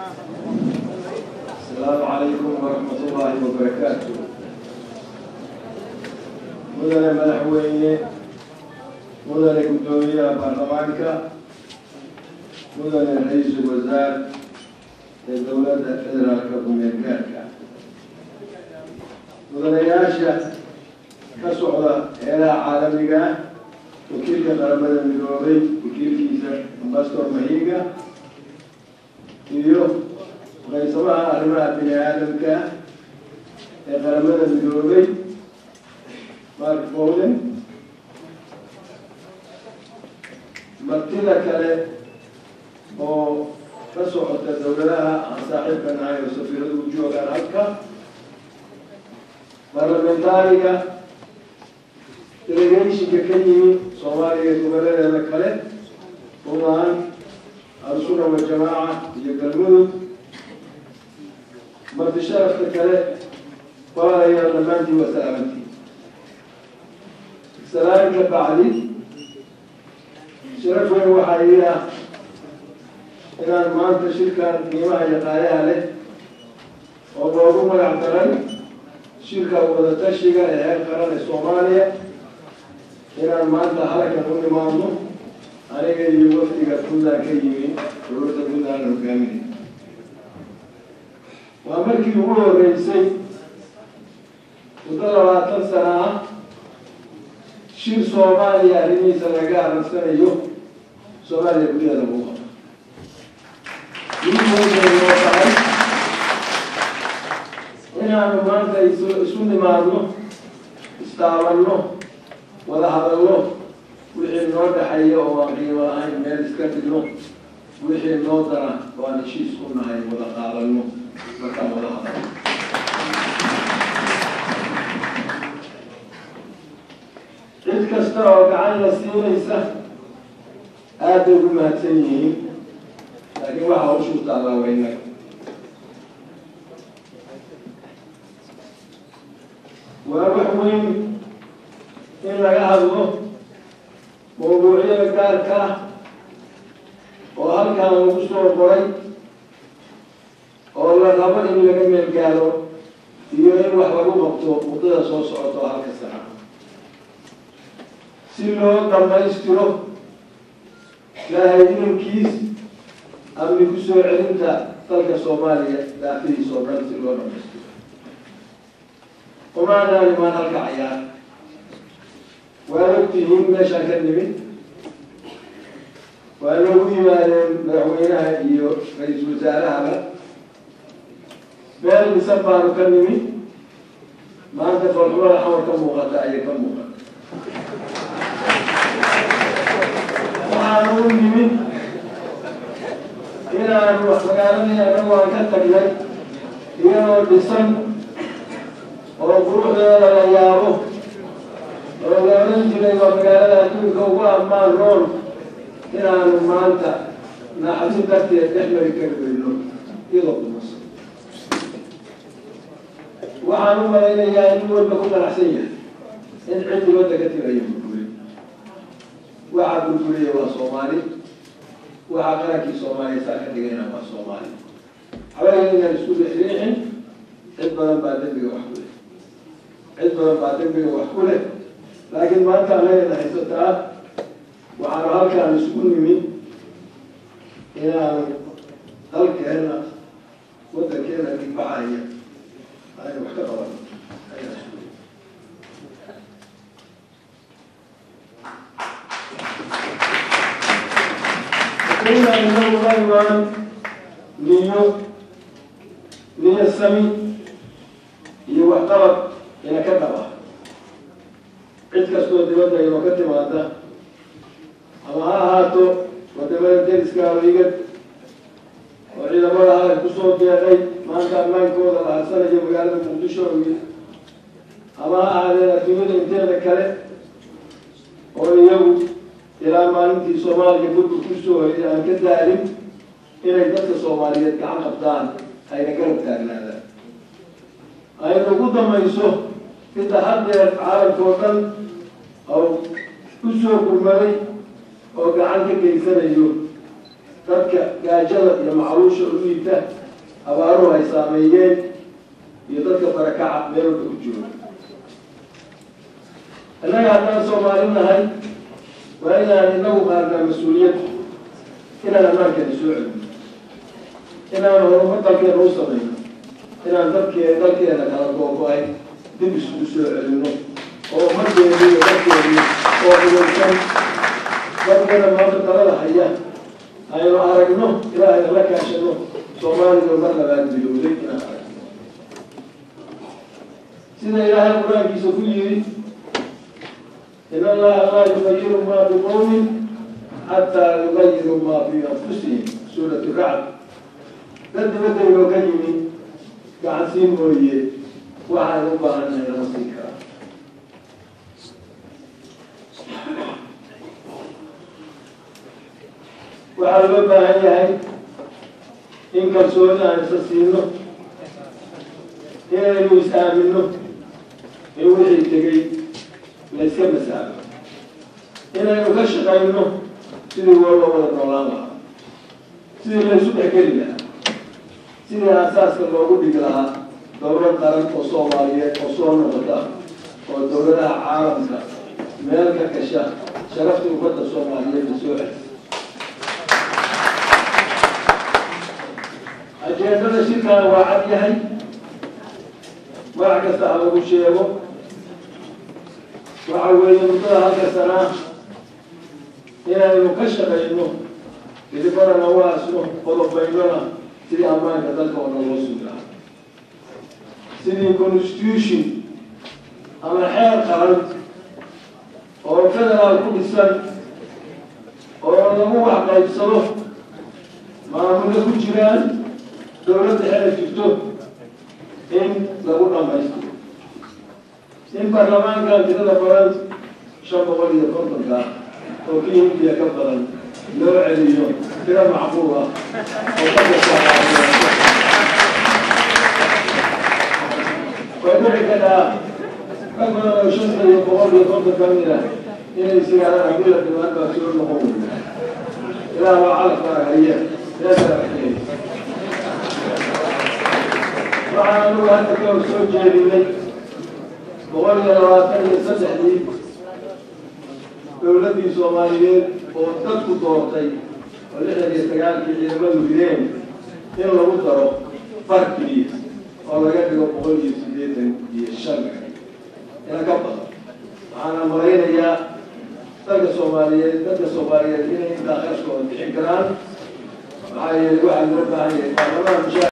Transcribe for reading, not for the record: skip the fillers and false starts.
Asalaamu calaykum waraxmat ullaahi wabarakaatu. Mudane madaxweyne, mudane guddoomiyaha baarlamaanka, mudane ra-iisul wasaar ee dowladda federaalka ku-meel gaarka, mudanayaasha ka socda heeraha caalamiga ah, wakiilka Qaramada Midoobay, wakiilkiisa Ambassador Mahiga, iyo qaysamaha arrimaha bini aadamka ee Qaramada Midoobay Mark Bowden, martida kale oo ka socota dowladaha aan saaxiibka nahay oo safiiradu u joogaan halka, baarlamentaariga, delegationka ka yimi Soomaaliya iyo goboladeeda kale, Puntland, Ahlusunna Waljamaaca iyo Galmudug, marti sharafta kale, walaalayaal, dhammaantiin waa salaamantii. Salaan ka bacdi, sharaf weyn waxaa ii ah inaan maanta shirkan qiimaha iyo qaayaha leh oo loogu magac daray shirka wadatashiga ee heer qaran ee Soomaaliya inaan maanta halkan u nimaadno, aniga iyo wafdiga Puntland ka yimi, dowladda Puntland hogaaminay. Waa markii ugu horreysay muddo 20 sano ah shir Soomaaliya arrimihiisa laga aragsanayo Soomaaliya gudaheeda lagu qabo. Noo tahay inaanu maanta isu nimaadno, istaabanno, wada hadalno, wixii noo dhexeeya oo aan qiimo lahayn meel iska dhigno, wixii noo dana oo aan heshiis ku nahay wada qaadanno. Markaan wada hadalno, cid kasta oo gacan la siinaysa aad bay ugu mahadsan yihiin, laakiin waxa hawshuu taallaa waa innaga. Waa wax weyn in laga hadlo mawduucyada gaarka ah oo halkan lagu soo qoray oo la rabo in laga meel gaaro iyo in wax lagu qabto muddada soo socoto halka sana, si loo dhammaystiro Ilaahay idankiis amni ku soo celinta dalka Soomaaliya daafihiisa oo dhan, si loo dhamaystiro. Umaanaan imaan halka cayaar. Waad ogtihiin meeshaan ka nimid. Waa noogu yimaadeen madaxweynaha iyo ra-iisul wasaarahaba. Meel dhisan baanu ka nimid. Maanta foolxumada Xamar ka muuqata ayay ka muuqata. Waxaanu u nimid inaanu magaaladii anagu aan ka tagnay iyadoo dhisan oo quruxdeeda la yaabo oo la odhan jiray waa magaalada adduunka ugu ammaan roon, inaanu maanta naxdin darteed dhex mari kari weyno iyadoo dumaso. Waxaan u malaynayaa in walba ku qanacsan yahay in cid dibadda ka timaya burburin. Waxaa burburiya waa Soomaali, waxaa qarankii Soomaaliya saa ka dhigayna waa Soomaali. Waxba inaan isku riixriixin. Cid badan baa dembiga wax ku leh, cid badan baa dembiga wax ku leh, laakiin maanta anagana haysataa. Waxaanu halkaan isku nimid inaanu dalkeena, waddankeena dhigbaxaya aynu wax ka qabano ayaan isku nimid. Inaan inagu la imaan niyo niyo sami iyo waxqabad ina ka dhaba, cid kastoo dibadda inoo ka timaada, ama ha ahaato wadamada deriska igad oo ciidamada halay kusoo deeqay maanta ammaankooda la harsanayo magaalada Muqdisho, ama ha ahaadeen adduunyada inteeda kale oo iyagu ilaa maalintii Soomaaliya burbur kusoo hoyay aan ka daalin inay dadka Soomaaliyeed gacan qabtaan ayna garab taagnaadaan, ayna ugu dambayso midda haddeer caalamka oo dhan oo u soo gurmaday oo gacan ka geysanayo Dadka gaajada iyo macluusha u liita, abaaruhu ay saameeyeen, iyo dadka barakaca meel walba ku jooga. Innaga haddaan Soomaali nahay, waa inaan inagu qaadnaa mas-uuliyad, inaan ammaankeena soo celino, inaan horumar dalkeena u samayno, inaan dalkeena kala googo-ay dib isugu soo celino, oo ummadeeni iyo dalkeeni oo hugaysan, dalkeena maanta talada haya aynu aragno, Ilaahayna la kaashano, Soomaaliya mar labaad bilowday inaan aragno. Sida Ilaahay Qur-aankiisa ku yiri: "In Allaha laa yugayiru maa biqowmin xataa yugayiruu maa fii anfusihim", Suurat Racd. Dad dibaddaynoo ka yimi gacansiin mooye, waxaan u baahannahay lama siin karaa. Waxaa loo baahan yahay in kalsooni aan isa siino, inaynu is aamino, in wixii tegey la iska masaalo, inaynu ka shaqayno sidii loo wada noolaan lahaa, sidii laysu dhexgeli lahaa, sidii aasaaska loogu dhigi lahaa dowlad qaran oo Soomaaliyeed oo soo noqota, oo dowladaha caalamka meel ka gasha, sharafta ummadda Soomaaliyeedna soo celisa. Ajeendada shirkan waa cad yahay, magac kasta ha lagu sheego. Waxa weeye muddada halka sanaa inaynu ka shaqayno, midibadana u aasno, qodobaynona sidii ammaanka dalka oo dhan loo sugi lahaa, sidii constitution ama xeer qaran oo federaal ku dhisan oo lagu wax qaybsado, maamullo ku jiraan, dowladda xela jirto, in lagu dhamaystiro, in baarlamaankan tirada badan, 550-ka oo kii Hindiya ka badan, loo celiyo tiro macquul ah oo dadka. Way dhici kadhaa rag badan oo shanta iyo 150 ka mid ah inay is yidhahdaan haddii la dhimaan baa soo noqon weyda. Ilaah waa calaf baa haya meeshaa waxgeey. Waxaan anigu hadda ka hor soo jeedinay 123-dii dowladdii Soomaaliyeed oo dadku doortay oo 69-kii ciidamadu rideen in lagu daro far keliya oo laga dhigo 185 laga dhigo ina ka badan. Waxaana malaynayaa dalka Soomaaliyeed, dadka Soomaaliyeed inay intaa kharashkooda bixin karaan, maxaa yeelay waxaa loo baahan yahay baarlamaan mushaar